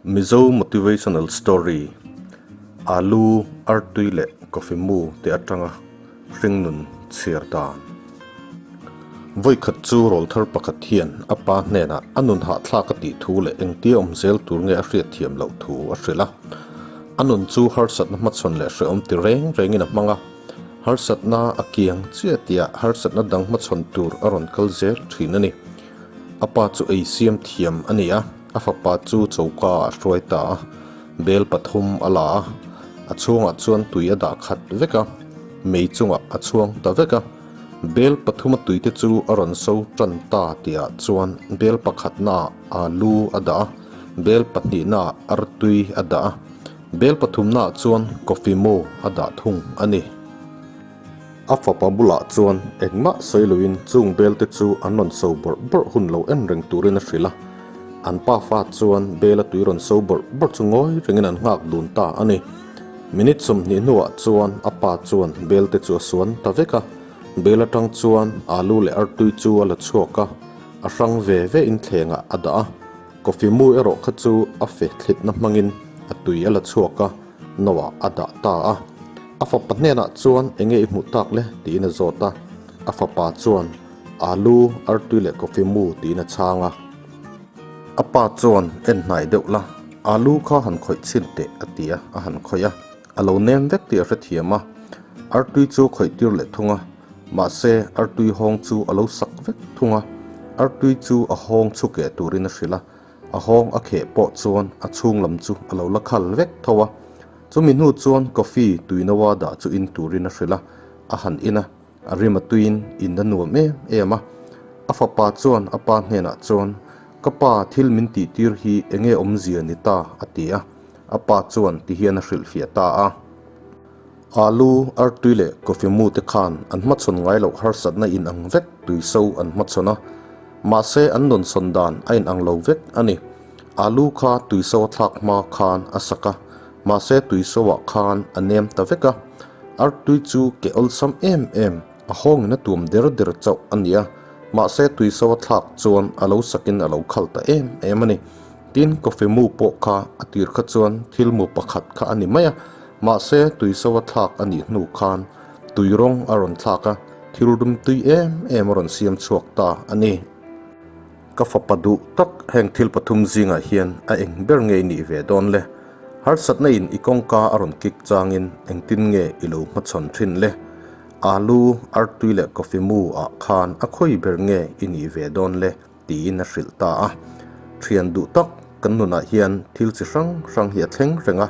Mizo Motivational Story, Alu, Artui leh Coffee mu te atanga hringnun chhiar dan. Vawikhat chu rawlthar pakhat hian a pa hnenah a nun hahthlak a tih thu leh engtia awm zel tur nge a hriatthiam loh thu a hrilh a. A nun chu harsatna hmachhawn leh hrehawm ti reng rengin a hmang a. Harsatna a kiang chiah tihah harsatna dang hmachhawn tur a rawn kal zel thin a ni. A pa chu ei siam thiam a ni a, a fapa chu choka a hruai ta a, bel pathum a la a, a chhungah chuan tui a dah khat vek a, mei chungah a chhuang ta vek a. Bel pathuma tuite chu a rawn so tan ta tihah chuan bel pakhatnaah alu a dah a, bel pahnihnaah artui a dah a, bel pathumnaah chuan coffee mu a dah thung a ni. A fapa bulah chuan engmah sawi loin chung belte chu an rawn so bawrh bawrh hun lo en reng turin a hrilh a. An pafa chuan bela tui rawn so bawrh bawrh chu ngawi rengin an nghak dun ta a ni. Minute 20 hnuah chuan a pa chuan belte chu a suan ta vek a. Bel atang chuan alu leh artui chu a la chhuak a, a hrang ve ve in thlengah a dah a. Coffee mu erawh kha chu a fe thlitna hmangin a tui a la chhuak a. Noah a dah ta a. A fapa hnenah chuan enge i hmuh tak le tiin a zawt a. A fapa chuan Alu, artui leh coffee mu tiin a chhang a. A pa chuan en hnai deuh la, alu kha han khawih chhin teh a ti a, a han khawih a. A lo nem vek tih a hrethiam a. Artui chu khawih tir leh thung a. Mahse artui hawng chu a lo sak vek thung a. Artui chu a hawng chhukeh turin a hrilh a. A hawng a kheh pawh chuan a chhung lam chu a lo la khal vek tho a. Chumi hnu chuan coffee tui noa dah chu in turin a hrilh a, a han in a, a rim a tuiin in a nuam em em a. A fapa chuan a pa hnenah chuan, Ka pa, thil min tih tir hi enge awmzia ni ta? a ti a. A pa chuan ti hian a hrilhfiah ta a. Alu, artui leh coffee mu te khan an hmachhawn ngai loh harsatna in ang vek tui so an hmachhawn a. Mahse an dawnsawn dan a in ang lo vek a ni. Alu kha tui so a thlak hma khan a sak a, mahse tui so ah khan a nem ta vek a. Artui chu ke awlsam em em, a hawngin a tuam der der chauh a ni a, mahse tui so a thlak chuan a lo sakin a lo khal ta em em a ni. Tin, coffee mu pawh kha a tir kha chuan thil mu pakhat kha a ni mai a, mahse tui so a thlak a nih hnu khan tui rawng a rawn thlak a, thil rum tui em em a rawn siam chhuak ta a ni. Ka fapa duh tak heng thil pathum zingah hian a eng ber nge i nih ve dawn le? Harsatna in i kawngka a rawn kik changin engtin nge i lo hmachhawn thin le? Alu, artui leh coffee mu ah khan a khawi ber nge i nih ve dawn le? Tiin a hrilh ta a. Thian duh tak kan nunah hian thil chi hrang hrang hi a thleng reng a,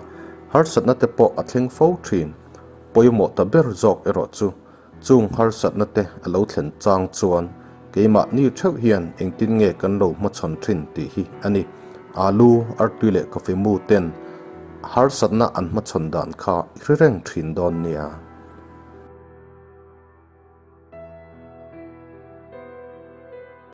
harsatna te pawh a thleng fo thin. Pawimawh ta ber zawk erawh chu chung harsatna te a lo thlen chang chuan keimahni theuh hian engtin nge kan lo hmachhawn thin tih hi a ni. Alu, artui leh coffee mu ten harsatna an hmachhawn dan kha i hre reng thin dawn nia.